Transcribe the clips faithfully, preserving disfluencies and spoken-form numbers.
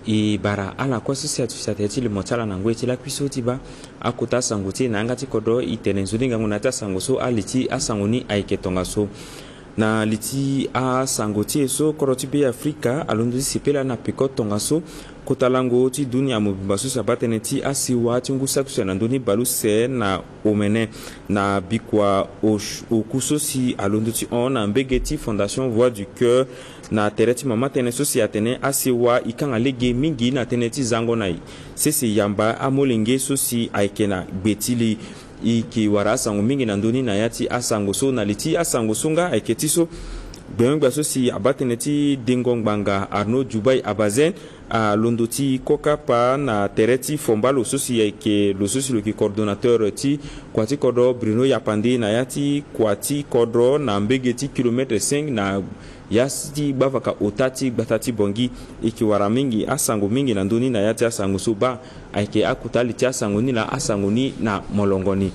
E bara ala kue so si atufi atene ti limo ti ala na ngoi ti lakui so ti baa akota asango ti e na yanga ti kodro. E tene nzoni ngangu na ya ti asango so, ali ti asango ni ayeke tongaso. Na li ti asango ti e so, kodro ti Be Afrika alondo ti sepela na peko tongaso kota lango ti dunia mobimba so si abaa tënë ti asiwa ti ngu satu use na ndö ni bale use na omene na bikua oku so si alondo ti hon na mbege ti Fondation Voix du Cœur na tere ti mama tënë so si atene asiwa e kanga lege mingi na tënë ti zango na e sese yamba amolenge so si ayeke na gbe ti li. E yeke wara asango mingi na ndö ni na ya ti asango so. Na li ti asango so nga ayeke ti so, gbengbe gbia so si abaa tënë ti dengo ngbanga Arnaud Djoubaye Abazène alondo ti kokapa na tere ti fomba lo so si ayeke lo so si lo yeke coordonnateur ti kua ti kodro Bruno Yapande na ya ti kua ti kodro na mbege ti kilomètre cinq na ya ti gbavaka ota ti gbata ti Bangui. E yeke wara mingi asango mingi na ndö ni na ya ti asango so. Baa ayeke akota li ti asango ni laa asango ni na molongo ni.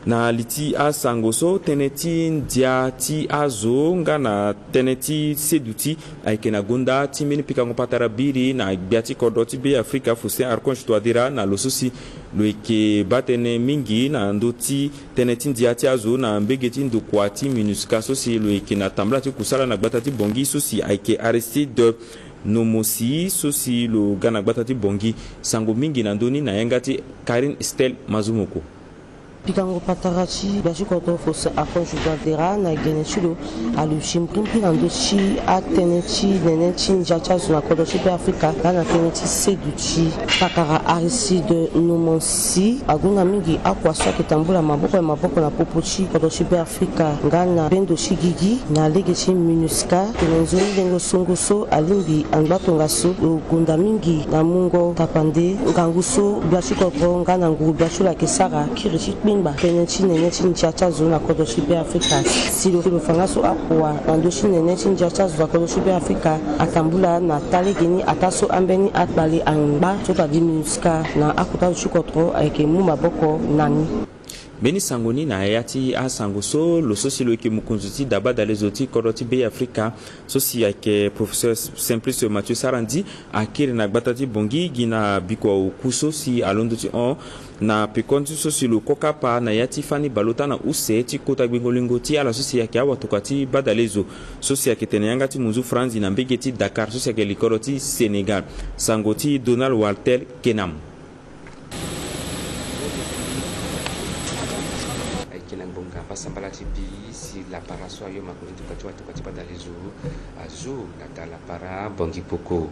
Na li ti asango so, tënë ti ndia ti azo nga na tënë ti seduti ayeke na gonda ti mbeni pikango patara biri na gbia ti kodro ti Be Afrika Faustin Archange Touadéra na lo so si lo yeke baa tënë mingi na ndö ti tënë ti ndia ti azo na mbege ti ndokua ti MINUSCA so si lo yeke na tambula ti kusala na gbata ti Bangui so si ayeke Aristide Nomosi so si lo ga na gbata ti Bangui. Sango mingi na ndö ni na yanga ti Karine Estelle Mazumoko. Pikango patara ti gbia ti kodro Faustin Archange Touadéra na gene ti lo aluti mbrimbri na ndö ti atënë ti nene ti ndia ti azo na kodro ti Be Afrika nga na tënë ti seduti. Pakara Aristide Nomosi agonda mingi akua so ayeke tambula maboko na maboko na popo ti kodro ti Be Afrika nga na bendo ti gigi na lege ti MINUSCA. Tene nzoni lengo songo so alingbi angba tongaso lo gonda mingi na mungo tapande ngangu so gbia ti kodro nga na nguru gbia ti lo ayeke sara kiri ti kpengba tënë ti nene ti ndia ti azo na kodro ti Be Afrika. Si lo fa nga so akua na ndö ti nene ti ndia ti azo na kodro ti Be Afrika atambula na taa lege ni ataa so ambeni akpale angba so tongana MINUSCA na akota zo ti kodro ayeke mu maboko na ni. Mbeni sango ni na ya ti asango so, lo so si lo yeke mokonzi ti da badalezo ti kodro ti Be Afrika so si ayeke Professeur Simplice Mathieu Sarandji akiri na gbata ti Bangui gi na bikua oku so si alondo ti hon na pekoni so si lo kokapa na ya ti fani baleota na use ti kota gbengo-lingo ti ala so si ayeke awatokua ti badalezo so si ayeke tene yanga ti munzu franzi na mbege ti Dakar so si ayeke likoro ti Sénégal. Sango ti Donald Walter Kenam. Ayeke na ngbonga mbasambala ti bi si lapara so ayo makonzi ndokua ti watokua ti badalezo azo na da lapara Bangui Poko.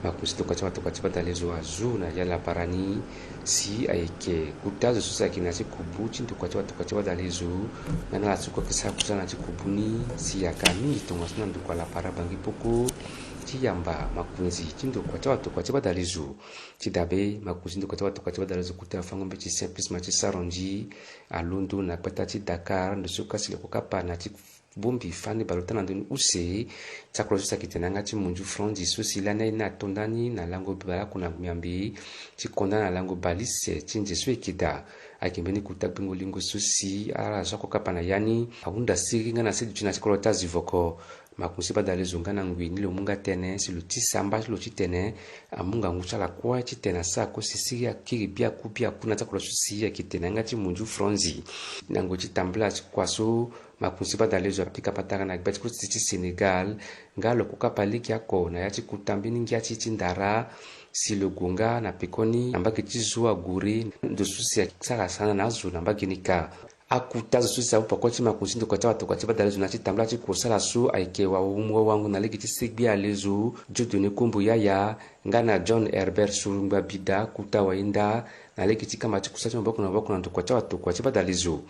Makonzi ndokua ti watokua ti badalezo azo na ya lapara ni si ayeke kota zo so si ayeke na ya ti kubu ti ndokua ti watokua ti badalezo. Nga na ala so kue ayeke sara kusala na ya ti kubu ni si ayaka mingi tongaso na ndokua lapara Bangui Poko ti yamba makonzi ti ndokua ti watokua ti badalezo. Ti dabe makonzi ndokua ti watokua ti badalezo kota fango mbeti Simplice Mathieu Sarandji alondo na gbata ti Dakar ndo so kasi lo kokapa na ya ti bongbi fani baleota na ndö ni use. Ti akoro so si ayeke tene yanga ti munzu franzi so si lani aye ni ato ndani na lango baleoko na miambe ti konda na lango balise ti nze so e yeke daa. Ayeke mbeni kota gbengo-lingo so si ala so akokapa na ya ni ahunda siriri nga na seduti na ti kodro ti azivoko. Makonzi ti badalezo nga na ngoi ni lo mu nga tënë si lo ti samba ti lo titene amu ngangu ti ala kue titene asara kue si siriri akiri biaku biaku na ti akoro so si ayeke tene yanga ti munzu franzi. Na ngoi ti tambula ti kua so, makonzi ti badalezo apika patara na gbia ti kodro ti Sénégal nga lo kokapa lege oko na ya ti kota mbeni ngia ti ti ndara si lo gue nga na pekoni na mbage ti zo agure ndo so si asara sana na azo na mbage ni kâ. Akota zo so si amu peko ti makonzi ndokua ti watokua ti badalezo na ya ti tambula ti kosala so ayeke wawango na lege ti segbe alezo Dieudonné Kombo Yaya nga na John Herbert Surungba Bida kota wahinda na lege ti kamba ti kusala ti maboko na maboko na ndokua ti watokua ti badalezo.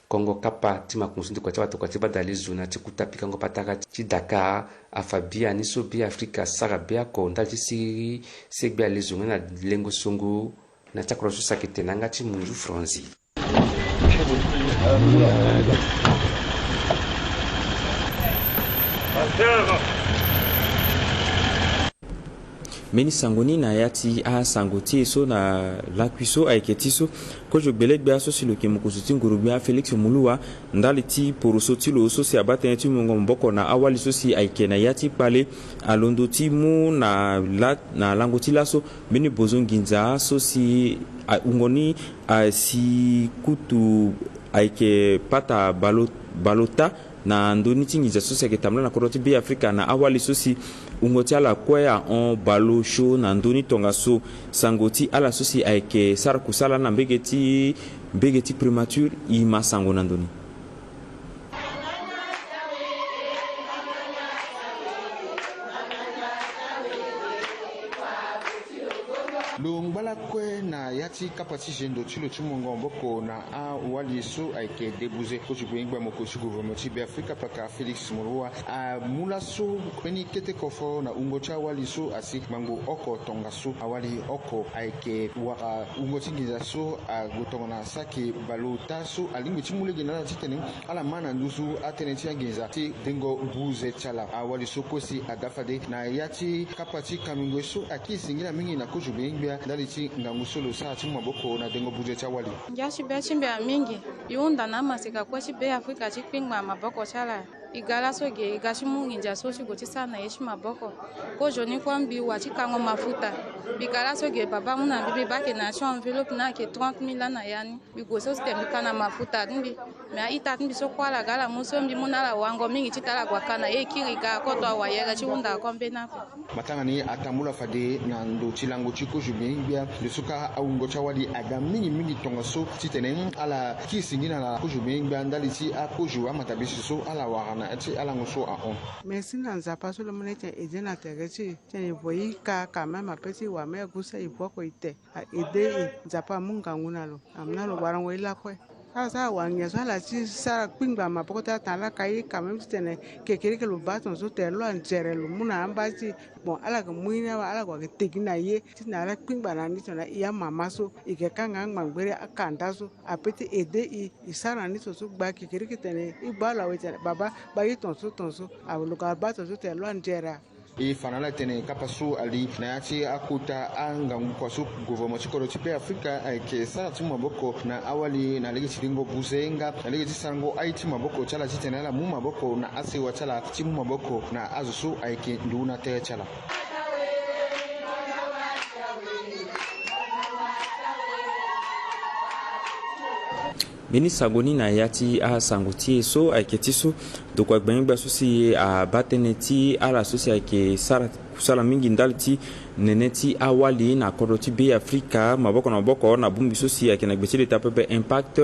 Kongo kapa ti makonzi ndokua ti watokua ti badalezo na ya ti kota pikango patara ti Dakar afa biani so Be Afrika asara be oko ndali ti siriri segbe alezo nga na lengo songo na ti akoro so si ayeke tene yanga ti munzu franzi. Mbeni sango ni na ya ti asango ti e so na lakui so ayeke ti so. Kozo gbelegbia so si lo yeke mokonzi ti nguru-gbia Félix Moloua, ndali ti poroso ti lo so si abaa tënë ti mungo maboko na awali so si ayeke na ya ti kpale, alondo ti mu na la, na lango ti laso mbeni bozo nginza so si a, wungo ni asi kutu ayeke pata balo, balo taa na ndö ni ti nginza so si ayeke tambula na kodro ti Be Afrika na awali so si wungo ti ala kue ahon bale osio na ndö ni tongaso. Sango ti ala so si ayeke sara kusala na mbege ti, mbege ti primature, e ma sango na ndö ni. Lo ngba lakue na ya ti kapa ti zendo ti lo ti mungo maboko na awali so ayeke Debuze. Kozo gbengbe mokonzi ti gouvernement ti Be Afrika paka Félix Moloua amu laso mbeni kete kofo na wungo ti awali so asi ngbangbo oko tongaso. Awali oko ayeke wara wungo ti nginza so ague tongana saki bale taa so alingbi ti mu lege na ala titene ala ma na nduzu atënë ti anginza ti dengo buze ti ala. Awali so kue si ada fade na ya ti kapa ti kamingo so akiri singila mingi na kozo gbengbe ndali ti ngangu so lo sara ti mu maboko na dengo buze ti awali. Ngia ti be ti mbi amingi. E hunda na amaseka kue ti Be Afrika ti kpingba maboko ti ala. E ga laso ge, e ga ti mu nginza so ti gue ti sara na ye ti maboko. Kozoni kue mbi wa ti kango mafuta. Mbi ga laso ge, baba amu na mbi, mbi baa ayeke na ya ti enveloppe ni ayeke trente mille laa na ya ni. Mbi gue so si tene mbi ka na mafuta ti mbi. Me a-ita ti mbi so kue ala ga ala mu so mbi mu na ala wango mingi titene ala gue aka na ye, e kiri ga kodro awayere ti hunda ako mbeni ape. Matanga ni atambula fade na ndo ti lango ti kozo gbia ngbia. Ndo so ka awungo ti awali aga mingi mingi tongaso titene ala kiri singila na kozo gbia ngbia ndali ti akozo amatabisi so ala wara na ya ti alango so ahon. Merci na Nzapa so lo mu na e tene e de na tere ti e tene e vo e ka quand même ape ti e wara même agu so e vo oko e te. A aidé e, Nzapa amu ngangu na lo, amu na lo warango ye lakue. Ala sara wangia so ala ti sara kpingba maboko ti ala tene ala ka ye quand même titene kekereke lo baa tongaso tere lo anzere lo mu na amba ti e. Bon, ala yeke mu ye ni awe, ala gue ayeke tegi na ye titene ala kpingba na ni tongana e amama so e yeke kanga angbangbere akanda so. A peut ti aidé e, e sara na ni tongaso gba kekereke tene e baa lo awe tene baba baa ye tongaso tongaso. Awe lo gue abaa tongaso tere lo anzere. E fa na ala tene kapa so ali na ya ti akota angangu kua so gouvernement ti kodro ti Be Afrika ayeke sara ti mu maboko na awali na lege ti dengo buze nga na lege ti sarango aye ti maboko ti ala titene ala mu maboko na asewa ti ala ti mu maboko na azo so ayeke ndu na tere ti ala. Mbeni sango ni na ya ti asango ti e so ayeke ti so. Ndokua gbengbe so si abaa tënë ti ala so si ayeke sara kusala mingi ndali ti nene ti awali na kodro ti Be Afrika maboko na maboko na bongbi so si ayeke na gbe ti leta pepe, Impact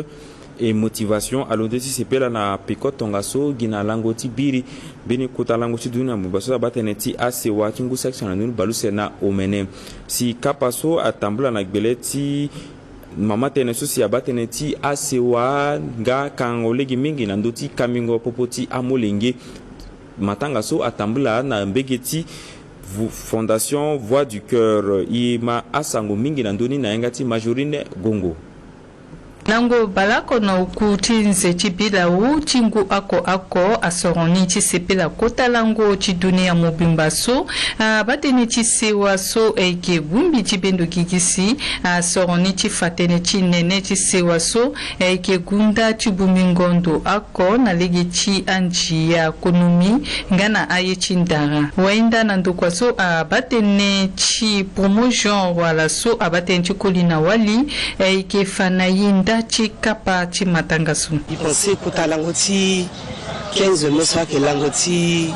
et Motivation alondo ti sepela na peko tongaso gi na lango ti biri mbeni kota lango ti dunia mobimba so abaa tënë ti asewa ti ngu section na ndoni bale use na omene. Si kapa so atambula na gbele ti mama tënë so si abaa tënë ti asewa nga kangango lege mingi na ndö ti kamingo popo ti amolenge. Matanga so atambula na mbege ti Vo-, Fondation Voix du Cœur. E ma asango mingi na ndö ni na yanga ti Majorine Gongo. Lango baleoko na oku ti nze ti bilau ti ngu oko oko asoro ni ti sepela kota lango ti dunia mobimba so abaa tënë ti sewa so ayeke bongbi ti bendo gigi si asoro ni ti fa tënë ti nene ti sewa so ayeke gunda ti bongbi ngondo oko na lege ti andia konomi nga na aye ti ndara. Wainda na ndokua so abaa tënë ti promotion wala so abaa tënë ti koli na wali ayeke fa na ye nda ti kapa ti matanga so. Mbi pense kota lango ti quinze mai so ayeke lango ti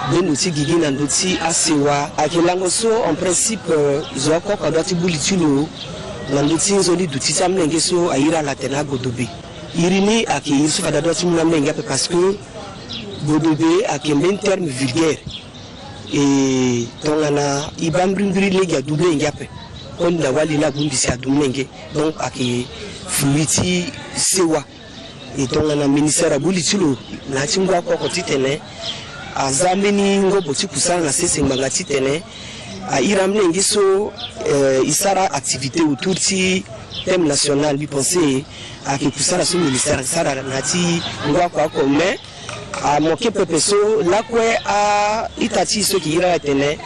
bendo ti gigi na ndö ti asewa ayeke lango so en principe, euh, zo oko oko adua ti bu li ti lo na ndö ti nzoni duti ti amolenge so a iri ala atene agodobe. Iri ni ayeke iri so fade adua ti mu na amolenge ape parce que godobe ayeke mbeni terme vulgaire. E tongana e baa mbirimbiri lege adu molenge ape. Koli na wali laa abongbi si adu molenge. Donc ayeke fluide ti sewa. E tongana ministère abu li ti lo na ya ti ngu oko oko titene aza mbeni ngobo ti kusala na sese ngbanga titene a iri amolenge so, eh, e sara activité autour ti thème national. Mbi pense ayeke kusala so ministère asara na ya ti ngu oko oko mais Amoke pepe so lakue a-ita ti e so yeke iri ala tene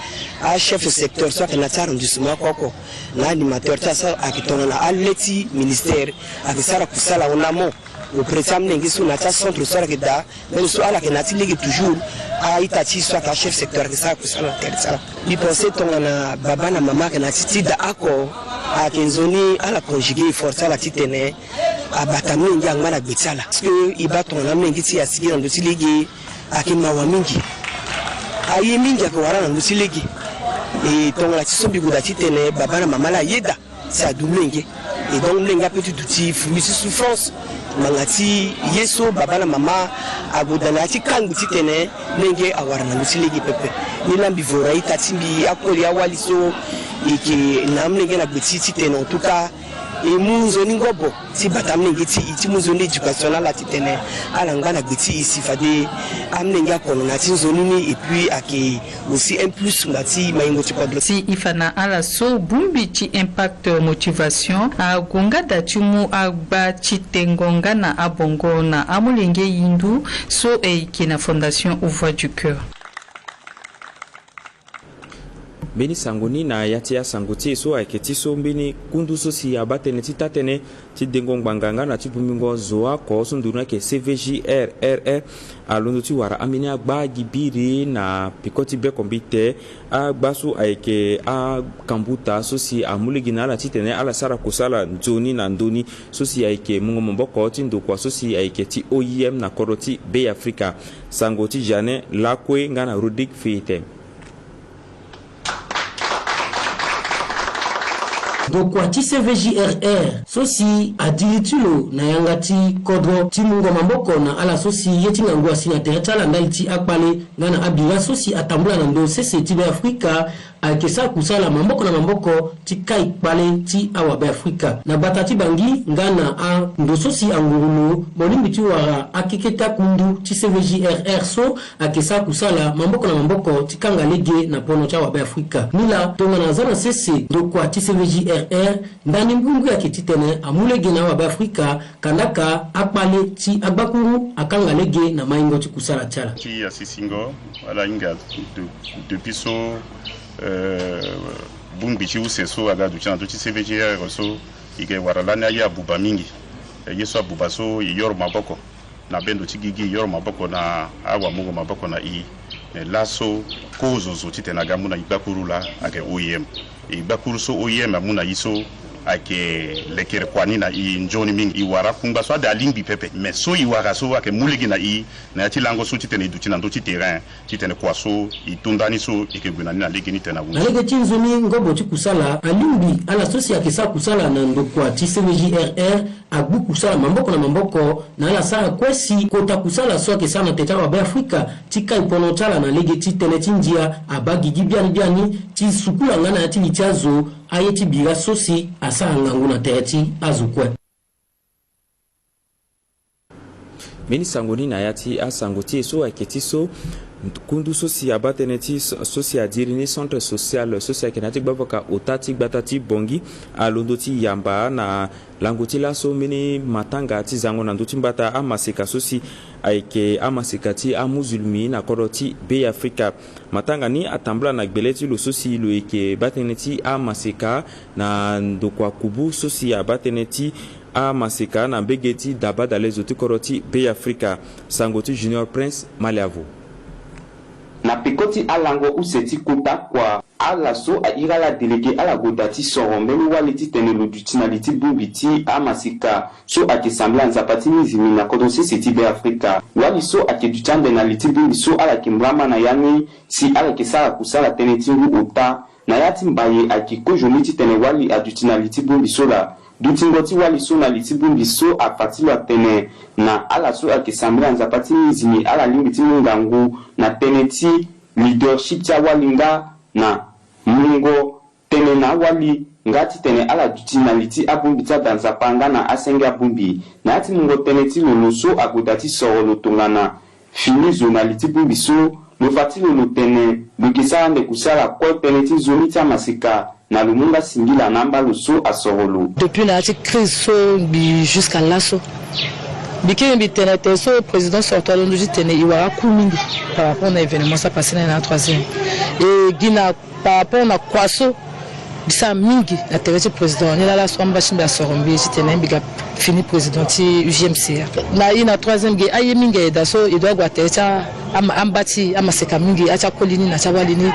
achef secteur so ayeke na ya ti arrondissement oko oko na animateur ti ala so ayeke tongana ale ti ministère ayeke sara kusala en amont auprès ti amolenge so na ya ti acentre so ala yeke daa. Même so ala yeke na ya ti lege toujours, a-ita ti e so ayeke achef secteur ayeke sara kusala na tere ti ala. Mbi pense tongana baba na mama ayeke na ya ti ti daa oko, ayeke nzoni ala conjuguer effort ti ala titene abata amolenge angba na gbe ti ala. Parce que e baa tongana amolenge ti e asigi na ndö ti lege, ayeke mawa mingi. Aye mingi ayeke wara na ndö ti lege. E tongana ti so mbi gue daa titene baba na mama laa ayeda si adu molenge. Et donc molenge apeut ti duti fruit ti souffrance. Ngbanga ti ye so baba na mama ague daa na ya ti kangbi titene molenge awara na ndö ti lege pepe. Ni laa mbi voro a-ita ti mbi, akoli, awali so e yeke na amolenge na gbe ti e titene en tout cas e mu nzoni ngobo ti bata amolenge ti e, ti mu nzoni éducation na ala titene ala ngba na gbe ti e si fade amolenge akono na ya ti nzoni ni, et puis ayeke aussi un plus na ya ti maingo ti kodro. Si e fa na ala so bongbi ti Impact Motivation ague nga daa ti mu agba ti tengo nga na abongo na amolenge hindu so e yeke na Fondation Voix du Cœur. Mbeni sango ni na ya ti asango ti e so ayeke ti so mbeni kundu so si abaa tënë ti taa-tënë ti dengo ngbanga nga na ti bongbingo zo oko so nduru ni ayeke C V J R R R alondo ti wara ambeni agba gi biri na peko ti bekombite. Agba so ayeke akambuta so si amu lege na ala titene ala sara kusala nzoni na ndoni so si ayeke mungo maboko ti ndokua so si ayeke ti O I M na kodro ti Be Afrika. Sango ti Jeanne Lakue nga na Rodrigue Feyete. Ndokua ti C V J R R so si adiri ti lo na yanga ti kodro ti mungo maboko na ala so si ye ti ngangu asi na tere ti ala ndali ti akpale nga na abira so si atambula na ndö sese ti Be Afrika ayeke sara kusala maboko na maboko ti kai kpale ti awabe Afrika. Na gbata ti Bangui nga na ando so si anguru lo, mo lingbi ti wara akeke ti akundu ti C V J R R so ayeke sara kusala maboko na maboko ti kanga lege na pono ti awabe Afrika. Ni laa tongana aza na sese ndokua ti C V J R R, ndani mbirimbiri ayeke titene amu lege na awabe Afrika, kandaka akpale ti agbakuru akanga lege na maingo ti kusala ti ala. Ti asisingo ala hinga de-, depuis so, euh, bongbi ti use so aga duti na ndö ti C V J R so, e yeke wara lani aye abuba mingi. E, ye so abuba so e yoro maboko na bendo ti gigi, e yoro maboko na awamungo maboko na e. Me laso kozo zo titene aga mu na e gbakuru laa ayeke O I M. E gbakuru so O I M amu na e so ayeke lekere kua ni na e nzoni mingi. E wara akungba so ade alingbi pepe. Me so e wara so ayeke mu lege na e na ya ti lango so titene e duti na ndö ti terrain, titene kua so e to ndani so e yeke gue na ni na lege ni tene ahunzi. Na lege ti nzoni ngobo ti kusala, alingbi ala so si ayeke sara kusala na ndokua ti C V J R R agbu kusala maboko na maboko na ala sara kue si kota kusala so ayeke sara na tere ti awabe Afrika ti kai pono ti ala na lege ti tënë ti ndia abaa gigi biani biani ti sukula nga na ya ti li ti azo aye ti bira so si asara ngangu na tere ti azo kue. Mbeni sango ni na ya ti asango ti e so ayeke ti so kundu so si abaa tënë ti so, so si adiri ni centre social so si ayeke na ya ti gbavaka ota ti gbata ti Bangui alondo ti yamba na lango ti laso mbeni matanga ti zango na ndö ti mbata amaseka so si ayeke amaseka ti amuzulmi na kodro ti Be Afrika. Matanga ni atambula na gbele ti lo so si lo yeke baa tënë ti amaseka na ndokua kubu so si abaa tënë ti amaseka na mbege ti dabadalezo ti kodro ti Be Afrika. Sango ti Junior Prince Maliavo. Na peko ti alango use ti kota kua, ala so airi ala délégué ala gue daa ti soro mbeni wali titene lo duti na li ti bongbi ti amaseka so ayeke sambela Nzapa ti nizimi na kodro sese ti Be Afrika. Wali so ayeke duti ande na li ti bongbi so ala yeke mrama na ya ni si ala yeke sara kusala tënë ti ngu ota. Na ya ti mbaye ayeke kozoni titene wali aduti na li ti bongbi so laa. Dutingo ti wali so na li ti bongbi so afa ti lo atene na ala so ayeke sambela Nzapa ti nizimi ala lingbi ti mu ngangu na tënë ti leadership ti awali nga na mungo tënë na awali nga titene ala duti na li ti abongbi ti ada Nzapa nga na asenge abongbi. Na ya ti mungo tënë ti lo, lo so ague daa ti soro lo tongana fini zo na li ti bongbi so, lo fa ti lo lo tene lo yeke sara ande kusala kue tënë ti nzoni ti amaseka na lo mu nga singila na amba lo so asoro lo. Depuis na ya ti crise so mbi jusqu'à laso, Mbi kiri mbi tene tere so président sortant alondo ti tene e wara coût mingi par rapport na événement so apasé na ni na troisième. E gi na par rapport na kua so mbi sara mingi na tere ti président ni laa laso amba ti mbi asoro mbi ti tene mbi ga fini président ti U G M C A. Na e na troisième ge aye mingi ayeda so e doit gue na tere ti a- ama- amba ti amaseka mingi, a ti akoli ni na ti awali ni.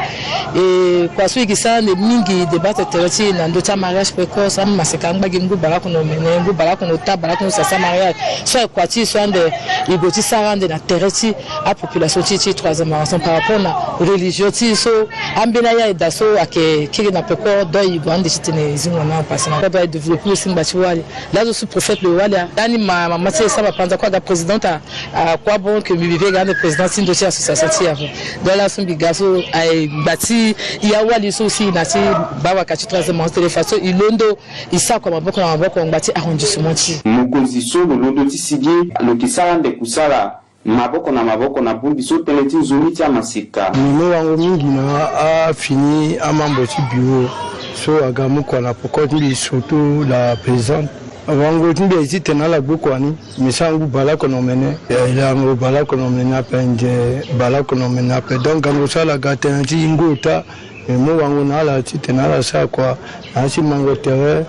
E kua so e gi sara ande mingi, e débattre tere ti e na ndö ti amariage précoce, amaseka angba gi ngu baleoko na omene, ngu baleoko na ota, baleoko na sasa mariage. So aye kua ti e so ande e gue ti sara ande na tere ti apopulation ti e ti troisième arrondissement par rapport na religion ti e so ambeni aya ayeda so ayeke kiri na peko, donc e gue ande ti tene e zingo na apasana. Kodro aye développer aussi ngba ti wali. Laso sous-préfet lo e wali a. Lani ma- mama ti e Samba Panza kue aga présidente a- a- kua bon que mbi bi ve ga ande président ti ndo ti association ti e ape. Donc laso mbi ga so aye ngba ti e awali so aussi na ti bavaka ti troisième arrondissement tele façon e londo e sara kua maboko na maboko ngba ti arrondissement ti e. Mokonzi so lo londo ti sigi lo yeke sara ande kusala maboko na maboko na bongbi so tënë ti nzoni ti amaseka. Mbi mu wango mingi na afini amembre ti bureau so aga mu kua na poko ti mbi surtout la présidente. Wango ti mbi aye titene ala gbu kua ni. Mbi sara ngu baleoko na omene, e, lango baleoko na omene ape, nze baleoko na omene ape. Donc gango so ala ga tënë ti ngu ota, mbi mu wango na ala titene ala sara kua na ya ti mango tere,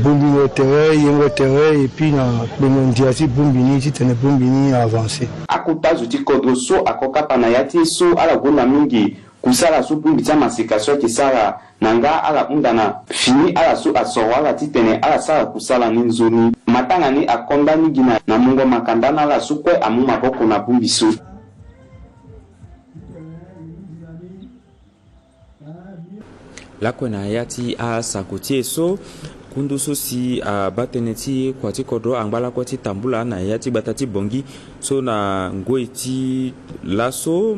bongbingo tere, yengo tere, et puis na kpengo ndia ti bongbi ni titene bongbi ni avancer. Akota zo ti kodro so ako kapa na ya ti e so ala gonda mingi kusala so bongbi ti amaseka so ayeke sara na nga ala hunda na fini ala so asoro ala titene ala sara kusala ni nzoni. Matanga ni akonda ni gi na, na mungo makanda na ala so kue amu maboko na bongbi so. Lakue na ya ti asango ti e so, kundu so si abaa tënë ti kua ti kodro angba lakue ti tambula na ya ti gbata ti Bangui so na ngoi ti laso,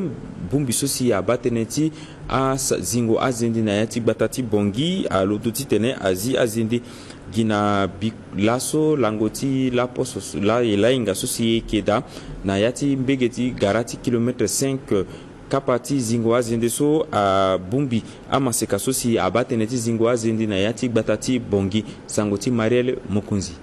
bongbi so si abaa tënë ti azingo azende na ya ti gbata ti Bangui alondo titene azi azende gi na bi laso lango ti laposo so la e lahinga so si e yeke daa na ya ti mbege ti gara ti kilomètre cinq. Kapa ti zingo azende so abongbi amaseka so si abaa tënë ti zingo azende na ya ti gbata ti Bangui. Sango ti Marielle Mokonzi.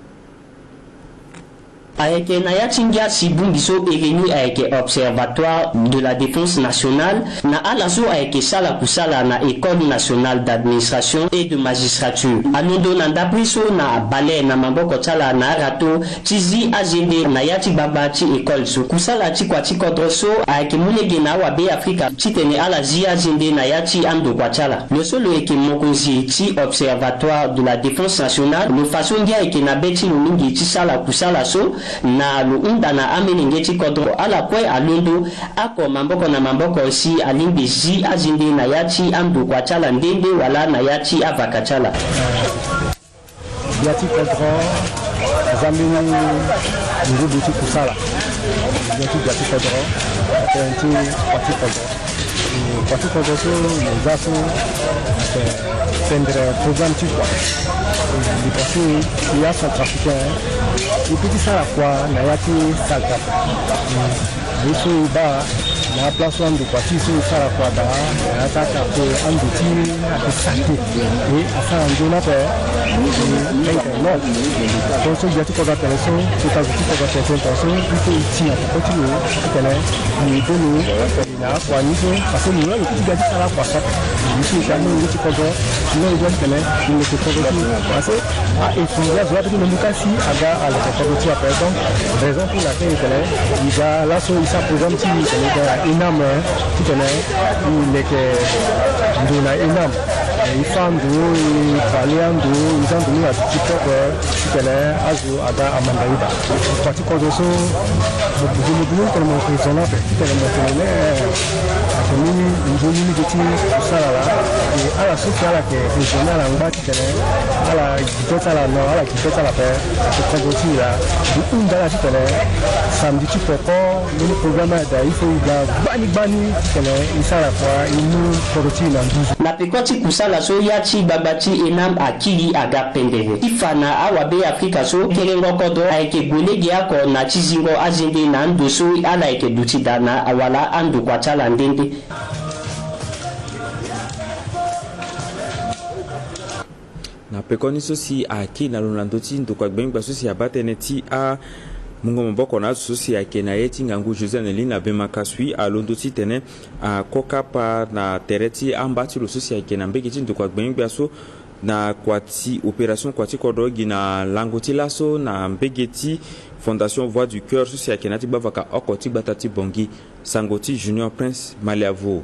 Ayeke na ya ti ngia si bongbi so iri ni ayeke Observatoire de la Défense Nationale, na ala so ayeke sala kusala na École Nationale d'Administration et de Magistrature. Alondo na ndapre so na bale na maboko ti ala na arato ti zi azende na ya ti gbagba ti école so. Kusala ti kua ti kodro so ayeke mu lege na awabe Afrika titene ala zi azende na ya ti andokua ti ala. Lo so lo yeke mokonzi ti Observatoire de la Défense Nationale, lo fa so ngia ayeke na be ti lo mingi ti sala kusala so na lo hunda na amelenge ti kodro ala kue alondo oko maboko na maboko si alingbi zi azende na ya ti andokua ti ala nde nde wala na ya ti avaka ti ala. Gbia ti kodro aza mbeni ngudu ti kusala. Gbia ti gbia ti kodro, tënë ti kua ti kodro. Kua ti kodro so lo za so, eh, tendre programme ti kua. Mbi kasi ya Centrafricain, e peut ti sara kua na ya ti Centrafrique. Ye so e baa na aplace so andokua ti e so e sara kua daa, na ya ti aka ape ando ti e ayeke sante. E asara nzoni ape. E, e, non. Donc so gbia ti kodro atene so, kota zo ti kodro atene so, il faut e ti na peko ti lo titene e aidé lo na akua ni so, parce que lo laa lo ti ga ti sara akua so ape. Lo so e ti amolenge ti kodro, lo laa lo doit titene e leke kodro ti e. Parce que a étranger azo ape ti lo mu ka si aga aleke kodro ti e ape. Donc raison pour laquelle e tene e ga laso e sara programme ti e titene e ga na ENAM, eh, titene e leke ndo na ENAM. E fa ndo, e bale ando, e za ndo ni na duti propre, eh, titene azo aga amanda e daa. Kua ti kodro so mo bouger, mo bouger titene mo raisonne ape, titene mo tene, eh, ayeke mbeni nzoni lege ti kusala laa. E ala so si ala yeke raisonne ala ngba titene ala gi be ti ala, non, ala gi be ti ala ape. Ayeke kodro ti e laa. Mbi hunda ala titene samedi ti poko mbeni programme ayeke daa, il faut e ga gbani gbani titene e sara kua e mu kodro ti e na nduzu. Na peko ti kusala so ya ti gbagba ti ENAM akiri aga pendere. Ti fa na awabe Afrika so kerengo kodro ayeke gue lege oko na ti zingo azende na ando so ala yeke duti daa na wala andokua ti ala nde nde. Na pekoni so si ayeke na lo na ndö ti ndokua gbengba so si abaa tënë ti a Mungo maboko na azo so si ayeke na ye ti ngangu Josiane Lina Bemakasui alondo titene akokapa na tere ti amba ti lo so si ayeke na mbege ti ndokua gbengbe gbia so na kua ti opération kua ti kodro gi na lango ti laso na mbege ti Fondation Voix du Cœur so si ayeke na ya ti gbavaka oko ti gbata ti Bangui. Sango ti Junior Prince Maliavo.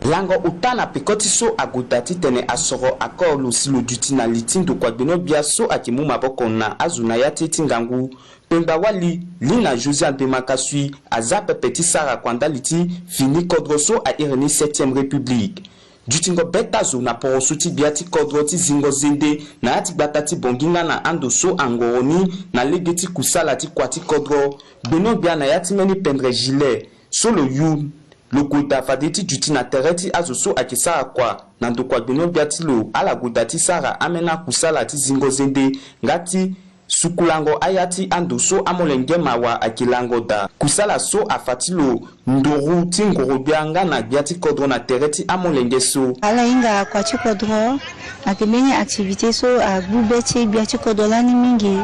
Lango ota na peko ti so ague daa titene asoro akoro lo si lo duti na li ti ndokua gbeno gbia so ayeke mu maboko na azo na ya ti ye ti ngangu. Kpengba wali Lina Josiane Bemakasui aza pepe ti sara kua ndali ti fini kodro so a iri ni septième république. Dutingo be ti azo na poroso ti gbia ti kodro ti zingo zende na ya ti gbata ti Bangui nga na ando so angoro ni na lege ti kusala ti kua ti kodro. Gbeno gbia na ya ti mbeni pendre gilet so lo yu, lo gue daa fade ti duti na tere ti azo so ayeke sara kua na ndokua gbeno gbia ti lo, ala gue daa ti sara ambeni akusala ti zingo zende nga ti sukulango aya ti ando so amolenge mawa ayeke lango daa. Kusala so afa ti lo nduru ti ngoro gbia nga na gbia ti kodro na tere ti amolenge so. Ala hinga kua ti kodro ayeke mbeni activité so agbu be ti gbia ti kodro lani mingi.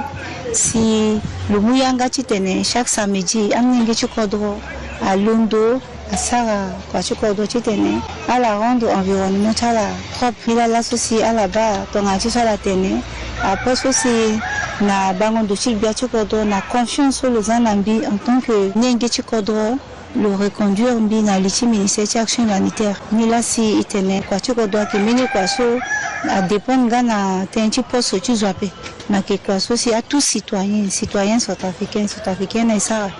Si lo mu yanga titene chaque samedi amolenge ti kodro alondo asara kua ti kodro titene ala rendre environnement ti ala propre. Nilaa laso si ala baa tongana ti so ala tene, après so si na bango ndo ti gbia ti kodro na confiance so lo za na mbi en tant que molenge ti kodro, lo reconduire mbi na li ti ministère ti action humanitaire. Nilaa si e tene kua ti kodro ayeke mbeni kua so adépendre nga na tënë ti poste ti zo ape. Me ayeke kua so si atout citoyen, citoyen centrafricain, centrafricaine e sara.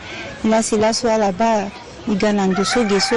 Nilaa si laso ala baa e ga na ndo so ge so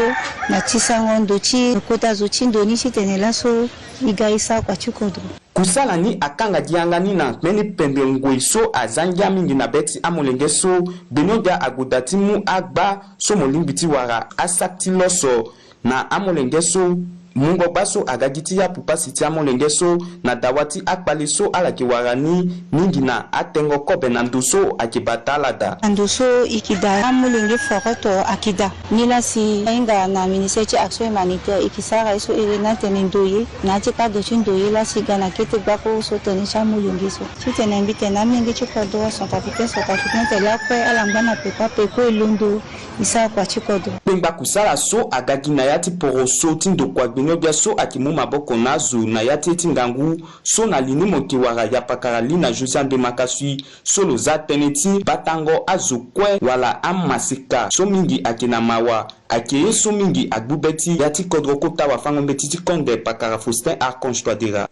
na tisango ndo ti kota zo ti ndo ni titene laso e ga e sara kua ti kodro. Kusala ni akanga gi yanga ni na mbeni pembe ngoi so aza ngia mingi na be ti amolenge so. Gbeno gbia ague daa ti mu agba so mo lingbi ti wara asaki ti loso na amolenge so. Mungo gba so aga gi ti yapu pasi ti amolenge so na dawa ti akpale so ala yeke wara ni mingi na atengo kobe na ndo so ayeke bata ala daa. Na ndo so e yeke daa amolenge foroto ayeke daa. Nilaa si ahinga na ministère ti action humanitaire e yeke sara ye so iri ni atene ndoye na ya ti cadre ti ndoye laa si e ga na kete gbakuru so tënë ti amolenge so. Titene mbi tene amolenge ti kodro centrafricain, centrafricain tene lakue ala ngba na peko ape kue e londo e sara kua ti kodro. Kpengba kusala so aga gi na ya ti poroso ti ndokua gbeno gbia so ayeke mu maboko na azo na ya ti ye ti ngangu so na li ni mo yeke wara yapakara Lina Josiane Bemakasui so lo za tënë ti batango azo kue wala amaseka so mingi ayeke na mawa. Ayeke ye so mingi agbu be ti ya ti kodro kota wafango-mbeti ti Konde pakara Faustin Archange Touadéra.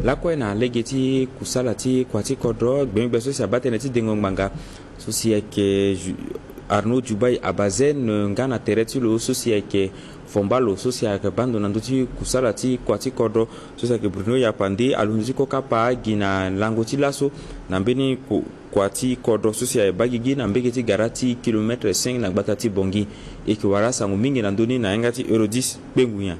Lakue na lege ti kusala ti kua ti kodro, gbengbe so si abaa tënë ti dengo ngbanga so si ayeke Ju-, Arnaud Djoubaye Abazène nga na tere ti lo so si ayeke fomba lo so si ayeke baa ndo na ndö ti kusala ti kua ti kodro so si ayeke Bruno Yapande alondo ti kokapa gi na lango ti laso na mbeni ku-, kua ti kodro so si ayeke baa gigi na mbege ti gara ti kilomètre cinq na gbata ti Bangui. E yeke wara asango mingi na ndö ni na yanga ti Eurodis Kpengunya.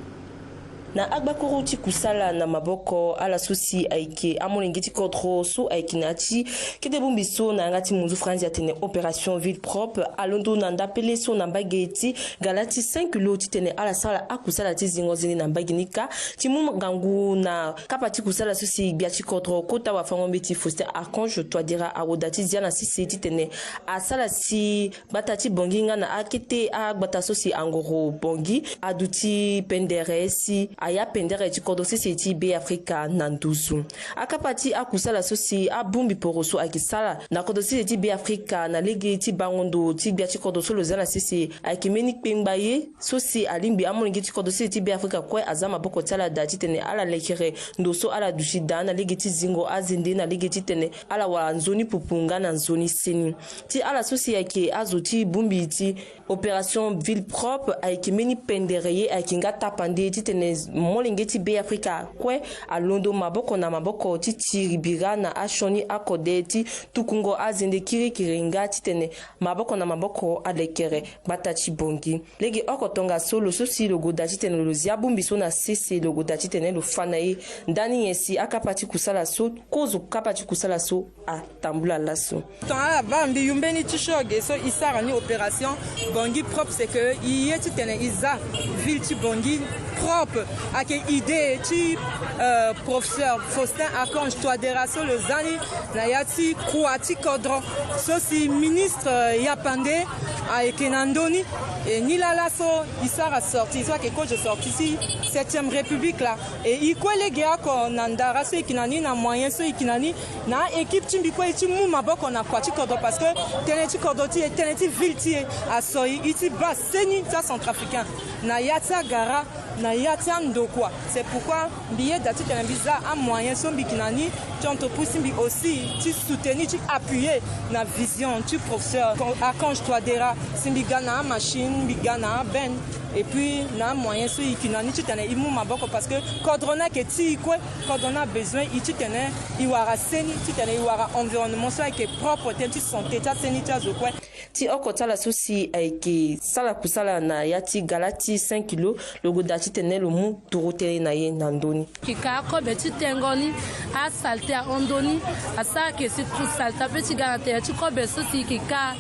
Na agbakuru ti kusala na maboko ala so si ayeke amolenge ti kodro so ayeke na ya ti kete bongbi so na yanga ti munzu franzi atene opération ville propre alondo na ndapele so na mbage ti gala ti cinq kilo titene ala sara akusala ti zingo zende na mbage ni kâ ti mu ngangu na kapa ti kusala so si gbia ti kodro kota wafango-mbeti Faustin Archange Touadéra awo daa ti zia na sese titene asara si gbata ti Bangui nga na akete agbata so si angoro Bangui aduti pendere si aya pendere ti kodro sese ti Be Afrika na nduzu. Akapa ti akusala so si abongbi poro so ayeke sara na kodro sese ti Be Afrika na lege ti bango ndo ti gbia ti kodro so lo za na sese ayeke mbeni kpengba ye so si alingbi amolenge ti kodro sese ti Be Afrika kue aza maboko ti ala daa titene ala lekere ndo so ala duti daa na lege ti zingo azende na lege titene ala wara nzoni pupu nga na nzoni seni. Ti ala so si ayeke azo ti bongbi ti opération ville propre ayeke mbeni pendere ye ayeke nga tapande titene molenge ti Be Afrika kue alondo maboko na maboko ti tiri bira na asioni akode ti tukungo azende kirikiri nga titene maboko na maboko alekere gbata ti Bangui. Lege oko tongaso lo so si lo gue daa titene lo zia bongbi so na sese lo gue daa titene lo fa na e ndani nyen si akapa ti kusala so kozo kapa ti kusala so atambula laso. Tongana ala baa mbi yu mbeni ti so ge so e sara ni opération Bangui propre, c'est que e ye titene e za ville ti Bangui propre. Ayeke idée ti, euh, professeur Faustin Archange Touadéra so lo za ni na ya ti croix ti kodro so si ministre, euh, Yapande ayeke na ndö ni. E ni laa laso e sara sortie so ayeke kozo sortie ti septième république laa. E e kue lege oko na ndara so e yeke na ni, na moyen so e yeke na ni, na équipe ti mbi kue, e ti mu maboko na kua ti kodro, parce que tënë ti kodro ti e, tënë ti ville ti e, aso e, e ti baa seni ti acentrafricain na ya ti agara, na ya ti andokua. C'est pourquoi mbi yeda titene mbi za amoyen so mbi yeke na ni ti entreprise ti mbi aussi ti soutenir, ti appuyer na vision ti professeur Archange Touadéra. Si mbi ga na amachine, mbi ga na abenne, et puis na amoyen so e yeke na ni titene e mu maboko, parce que kodro ni ayeke ti e kue. Kodro ni abezoin e titene e wara seni, titene e wara environnement so ayeke propre, tënë ti santé ti aseni ti azo kue. Ti oko ti ala so si ayeke sala kusala na ya ti gala ti cinq kilo, lo goda titene lo mu duru tënë na ye na ndö ni. Yeke ka akobe ti tengo ni, asalte ahon ndö ni, asara yeke si ku salte ape ti ga na tere ti kobe so si yeke ka.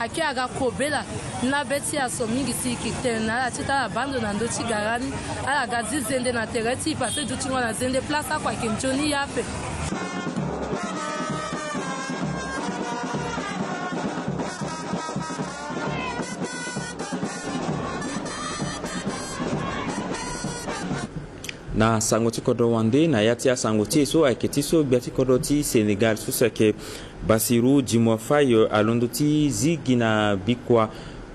Ayeke aga kobela na be ti aso mingi si yeke tene na ala ti tene ala baa ndo na ndö ti gara ni. Ala ga zi zende na tere ti e parce que dutingo na zende place oko ayeke nzoni ye ape. Na sango ti kodro wande, na ya ti asango ti e so ayeke ti so gbia ti kodro ti Sénégal so si ayeke Bassirou Diomaye Faye alondo ti zi gi na bikua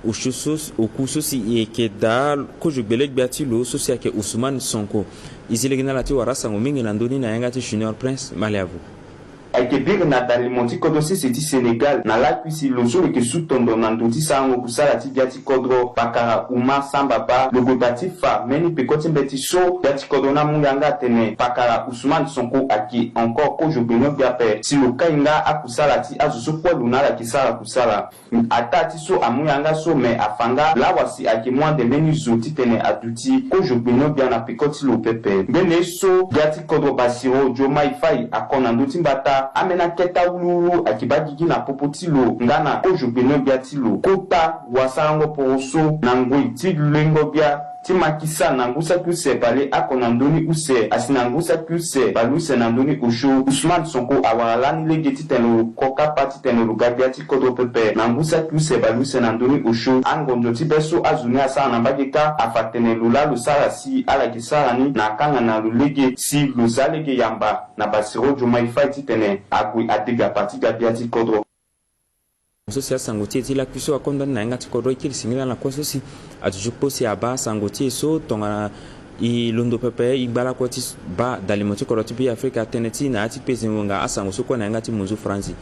osio so, oku so si e yeke daa kozo gbele gbia ti lo so si ayeke Ousmane Sonko. E zi lege na ala ti wara asango mingi na ndö ni na yanga ti Junior Prince Maliavo. Ayeke biri na dalimo ti kodro sese ti Sénégal na lakui si lo so lo yeke su tondo na ndo ti sarango kusala ti gbia ti kodro, pakara Oumar Samba Ba, lo goda ti fa mbeni peko ti mbeti so gbia ti kodro ni amu yanga atene pakara Ousmane Sonko ayeke encore kozo gbenyo-gbia ape si lo kai nga akusala ti azo so kue lo na ala yeke sara kusala. Ataa ti so amu yanga so, me afa nga lawa si ayeke mu ande mbeni zo titene aduti kozo gbenyo-gbia na peko ti lo pepe. Mbeni ye so gbia ti kodro Bassirou Diomaye Faye ako na ndö ti mbata, ambeni akete awuluwulu ayeke baa gigi na popo ti lo nga na kozo gbenyo-gbia ti lo. Kota wasarango poroso na ngoi ti lengo-gbia ti Macky Sall na ngu saki use bale oko na ndö ni use, asi na ngu saki use bale use na ndö ni osio, Ousmane Sonko awara lani lege titene lo ko kapa titene lo ga gbia ti kodro pepe na ngu saki use bale use na ndö ni osio. Angonzo ti be so azo ni asara na mbage kâ afa tene lo laa lo sara si ala yeke sara ni na akanga na lo lege si lo za lege yamba na Bassirou Diomaye Faye titene ague adega parti ga gbia ti kodro. So si asango ti e ti lakui so akonda ni na yanga ti kodro, e kiri singila na kue so si aduti kpo si abaa asango ti e so tongana e londo pepe e gba lakue ti baa dalimo ti kodro ti Beafrika tënë ti e na ya ti pezengo nga asango so kue na yanga ti munzu Faranzi.